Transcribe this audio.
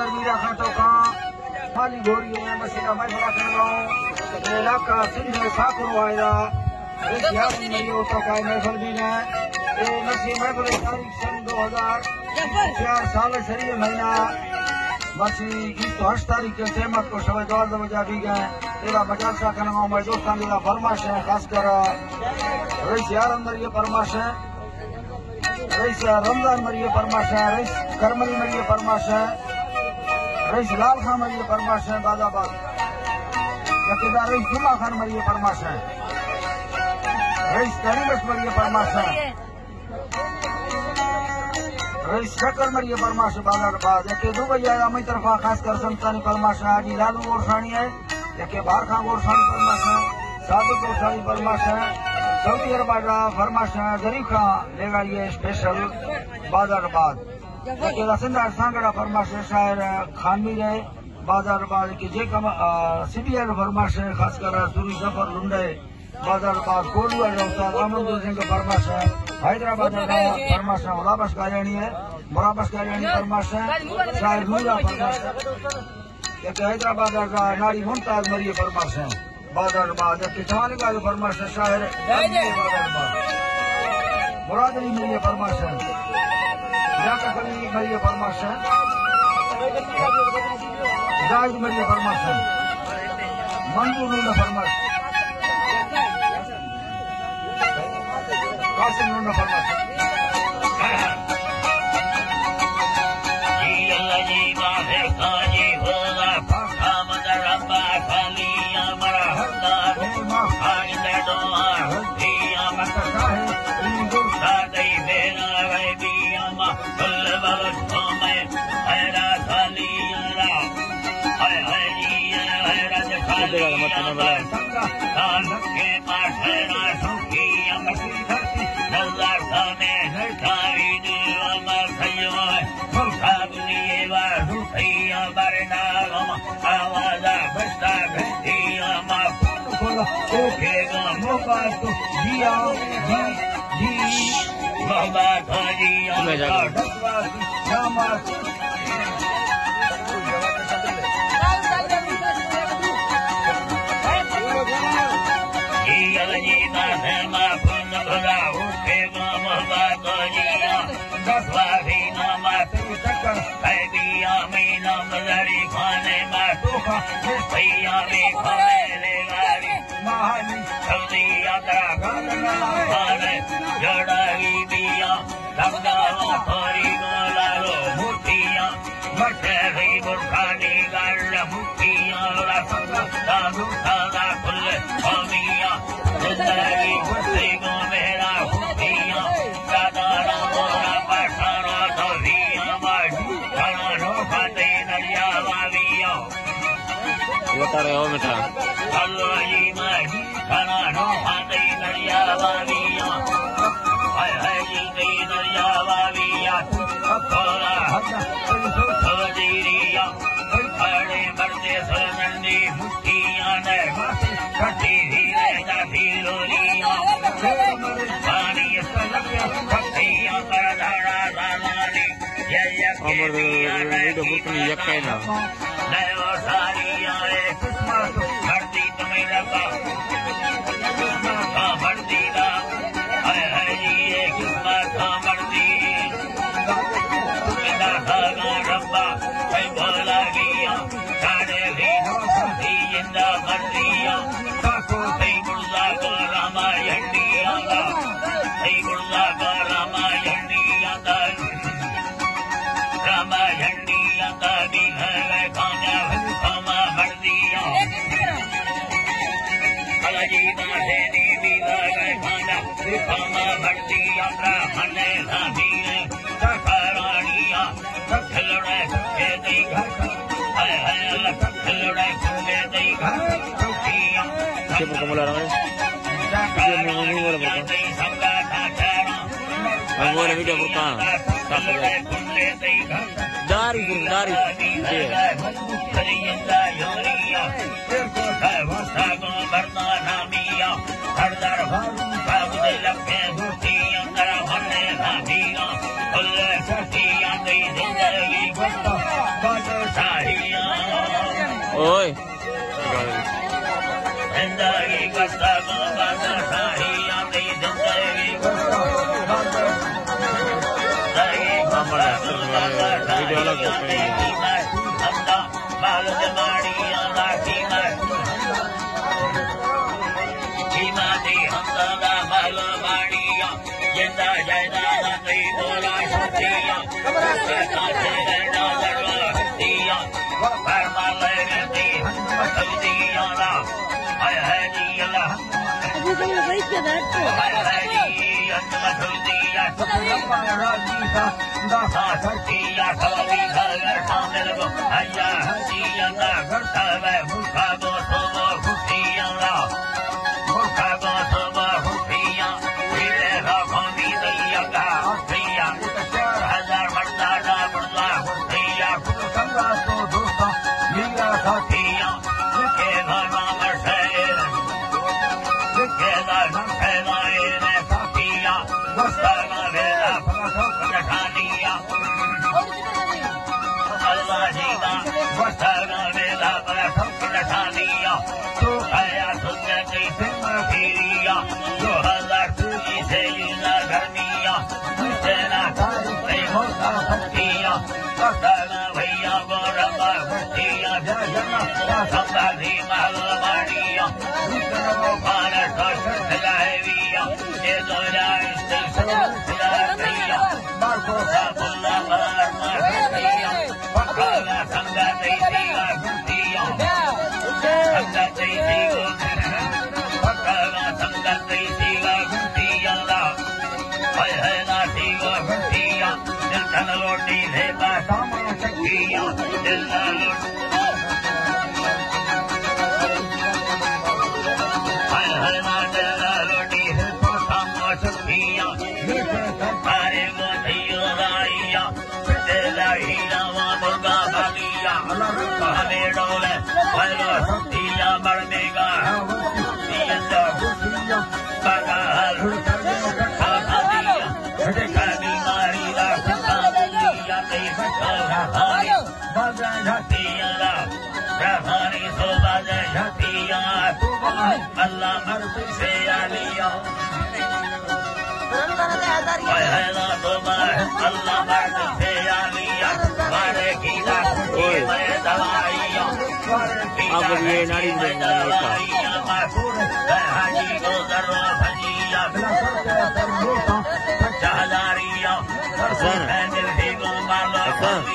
میرا خان تو کان مالی گوری ہے، مسیرا محفل کنگا ہوں۔ اے علاقہ سندھ میں ساکر وائرا۔ اے سیاسی مری ہوتا کا محفل بھی ہے۔ اے نسی محفل تاریخ سن دو ہزار چار سال سری مہینہ۔ مسی بیست و ہشت تاریخ کے سیمت کو شب دوازدہ بجا بھی گئے۔ تیرا مجالسہ کنگا ہوں، میں دوستان تیرا فرمائش ہے، خاص کر رئیس یار اندر یہ فرمائش ہے۔ رئیس رمضان مری پرماش ہے، رئیس کرملی مری پرماش ہے، رئیس لال خان مری پرماش ہے، بازار باز۔ یکے دا رئیس جمعہ خان مری پرماش ہے، رئیس کریمش مری پرماش ہے، رئیس شکر مری پرماش ہے، بازار باز۔ یکے دو بجے آیا، ہمیں طرفا خاص کر سمتانی پرماش ہے، حاجی لالو اور ثانی ہے۔ یکے بار خان گورسانی پرماش ہے، صادق گورسانی پرماش ہے، سعودی عرب آڈا پرماش ہے، ظریف خان لیگاڑی ہے اسپیشل بازار باز۔ یکے لسندر سانگڑا پرماش ہے، شاعر خانوی رہے بازار باز۔ کہ جے کم، آ، سی بی ایل پرماش ہے، خاص کر سوری ظفر لنڈے بازار باز۔ کولی آڈا استاد احمد حسین کا پرماش ہے، حیدرآباد آڈا پرماش ہے، غلام بخش گاجانی ہے، مراد بخش گاجانی پرماش ہے، شاعر نورا پرماش ہے۔ یک حیدرآباد ءَ ناڑی ممتاز مری پرماش ہیں۔ بازار باز، یک چوانی کا پرماش ہے، شاعر بازار باز۔ مراد علی مری پرماش ہیں۔ لیاقت علی مری پرماش ہیں۔ زاہد مری پرماش ہیں۔ منظور اللہ پرماش۔ قاسم نور نفر بس۔ جی اللہ جی، ماہر خان جی، ہولا پاک آمد ربا خالی امر حقدار۔ خان دے دعا حقی آمد شاہ، اندر شاہ دئی بینا رہی بی اما، کل بلد قوم حیرا خالی اللہ۔ ہائے ہائے جی، ہائے رج خالی امر سنگا، خان کے پاس حیرا سوکھی امر۔ بتا رہے ہو میٹھا۔ امر ویڈیو بکنی یکے نا۔ داری، داری۔ اوئے۔ زندگی کستا کو بادشاہی آتی زندگی۔ زندگی کستا کو بادشاہی آتی زندگی۔ ہمدا بال ماڑی آتی میں۔ قیمتی ہمدا بال ماڑی آ۔ زندہ جائیداد آتی بولا شکریہ۔ اللہ مرد سے عالیہ۔ اللہ مرد سے عالیہ۔ مارے کی لاکھ میں دوائی۔ اب یہ ناڑی میں دوائی۔ حاجی کو ذرا بھجیا۔ پچاس ہزاریا۔ حسن۔ حسن۔